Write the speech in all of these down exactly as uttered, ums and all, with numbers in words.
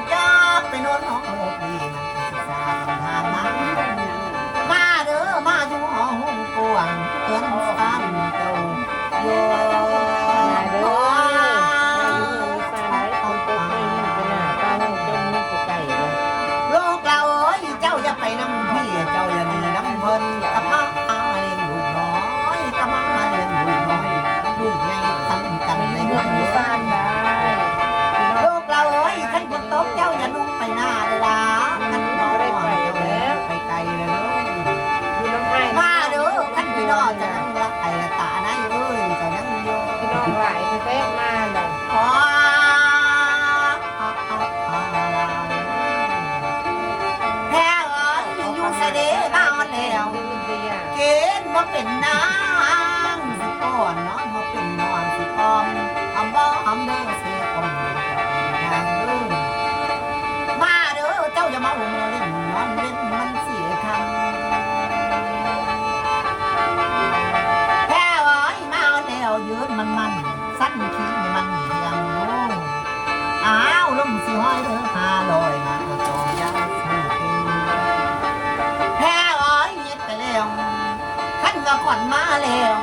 อย่าไปนอนห้องโลกนี้มันสิสร้างทางมา มาเด้อ มาอยู่หอห้องกว้างเอิ้นซ่านเจ้าอยู่ มาเด้อ มาอยู่หอห้องซ่านไว้คนตกไม่มีปัญหา ป้าห้องเจ้ามือไก่เลย ลูกหลานเอ้ย เจ้าอย่าไปนำพี่ เจ้าอย่าหนีนำเพิ่น กลับมาหาเลี้ยงลูกน้อย กลับมาหาเลี้ยงลูกน้อย ลูกใหญ่ทั้งกันเลย ลูกหลานเอ้ย คันฝนตกเจ้าอย่าลงไปนาเลยล่ะ คันบ่ได้ไปแล้ว ไปไกลเลย อยู่น้ำไห้ มาเด้อ คันพี่น้องจะนั่งรักไก่ละตานะเอ้ย จะนั่งอยู่ พี่น้องหลายแท้ๆ มาเลย อ๋อ แพ้เอ้ย อยู่ไสเด้ มาฮอดแล้ว เกณฑ์บ่เป็นนางสิป้อน นอนบ่เป็นนอนสิออม อำบ่อำเด้อเสียอมนางเด้อ มาเด้อ เจ้าอย่ามาอุ้มเล่นนอนเล่นมันเสียคำ แพ้เอ้ย มาฮอดแล้ว ยืนมันมัน สั้นขี้มันเพียงโล อ้าว ลมสิห้อยเด้อ ห้าร้อย มาเอาจองยาสูบกิน แพ้เอ้ย เฮ็ดไปแล้ว คันว่าขวัญมาแล้ว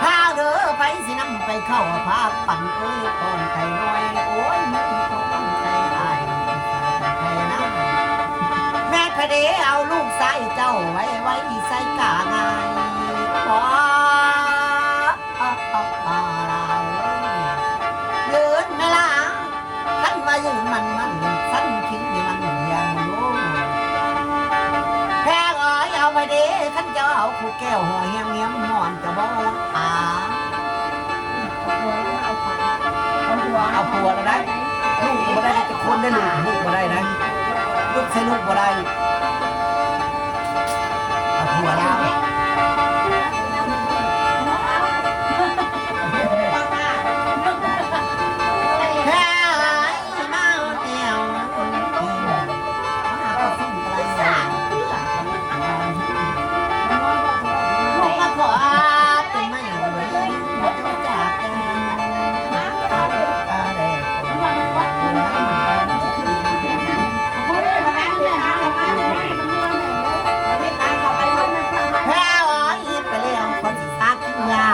พาเด้อ ไปสินำไปเข้า พาปั่นเอ้ย ก่อนไข่น้อย โอ้ย มือของไข่อ้าย ไข่นะ แม่พะเดเอาลูกชายเจ้าไว้ ไว้ใส่กาง่าย ขอ ยืนไหมล่ะ คันว่ายืนมันมัน สั้นคิงนี่มันเหียงอยู่ แพ้เอ้ย เอาไปเด้ คันเจ้าเอาผู้แก้วห่อเฮียงเฮียงหมอนจะบอกละอา เอาผัวแล้วได้ ลูกบ่ได้จะคนได้ลูก ลูกบ่ได้นะ ลูกใช้ลูกบ่ได้ เอาผัวแล้ว แพ้เอ้ย มาแนว แพ้เอ้ย ไปแล้ว คนสิตากินยา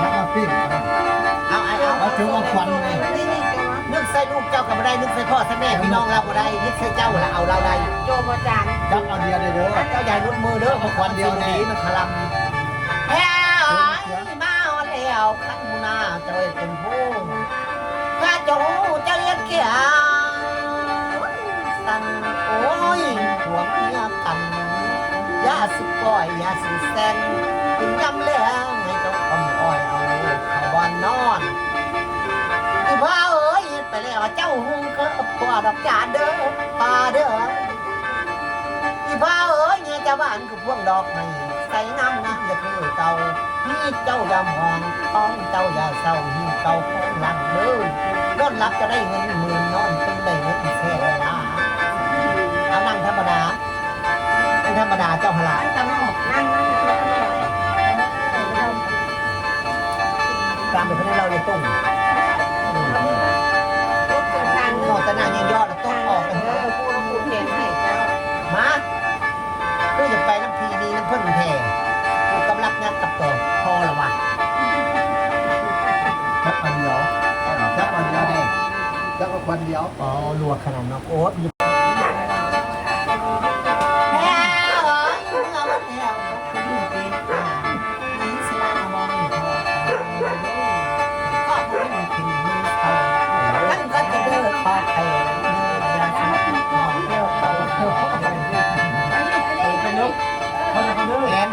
แล้วก็ปิ้ง เอา เอา เอา เอาถือว่าขวัญเลย นี่ นี่ นึกใส่ลูกเจ้าก็บ่ได้ นึกใส่พ่อใส่แม่พี่น้องเราบ่ได้ นึกใส่เจ้าละเอาเราได้ โจมอาจารย์ จับเอาเดียวเลยเด้อ เจ้าอย่าหลุดมือเด้อ เอาขวัญเดียวแน่ มันขลัง แพ้เอ้ย มาแล้ว คันหมู่หน้าเจ้าเฮ็ดเป็นผู้ พระเจ้าเจ้าเฮ็ดเกียง สั่น โอ้ย ผัวเมียกัน อย่าสิปล่อย อย่าสิแซง ถึงยามแลงให้เจ้าคำอ้อยเอาลูกเข้าบ้านนอน อีพ่อเอ้ย ไปแล้วเจ้าหุงข้าวผัวดอกจ๋าเด้อ ป้าเด้อ อีพ่อเอ้ย เนี่ยเจ้าบ้านคือพวงดอกไม้ ใส่งามงามอย่าคือเก่า มีเจ้ายามหอง ของเจ้าอย่าเศร้า มีเก่าของหลังเด้อ นอนหลับจะได้เงินหมื่น นอนตื่นได้เงินแสนนะ เอานั่งธรรมดา นั่งธรรมดาเจ้าหนลา นั่ง นั่ง นั่ง ตามไปคนนี้เราเลยตุ้ง นอกจากนั้นยังยอดต้องออกไป เออ ผู้ผู้เขียนให้เจ้า มา คือจะไปน้ำพีดีน้ำเพิ่นแท้ กูกำลังงัดกับตัวพอละวะ จับอันเดียว จับอันเดียวเนี่ย จับอันเดียว อ๋อ ลวกขนาดนั้น โอ๊ต แอน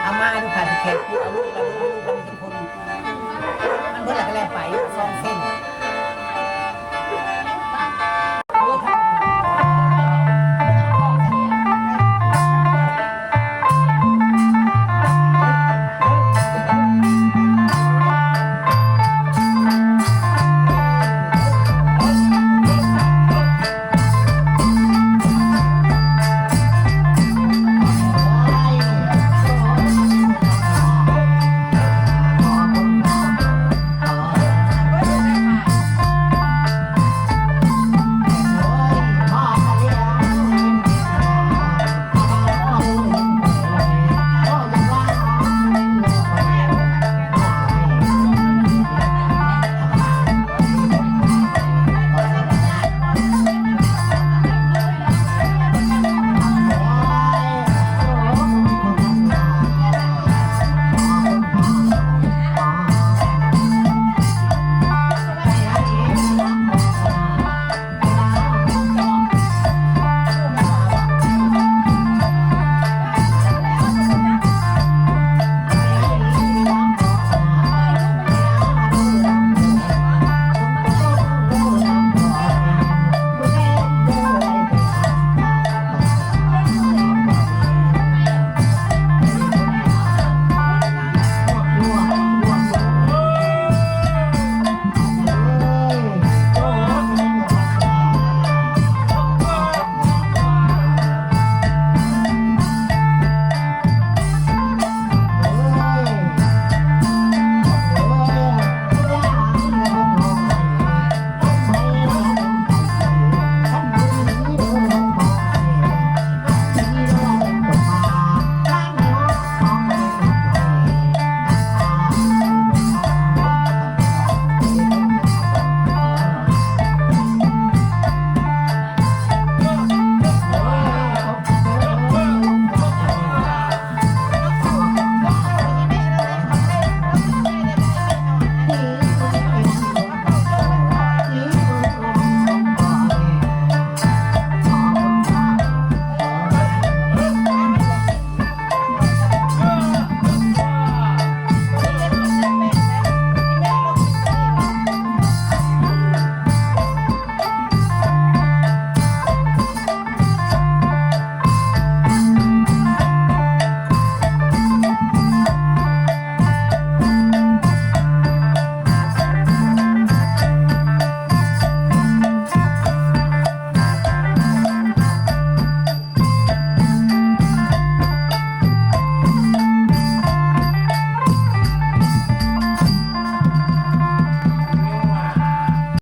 เอามาดูค่ะ สิแขกพูดเอาลูกเราลูกเราเป็นคน มันเบิดแล้วก็แล้วไป สองเส้น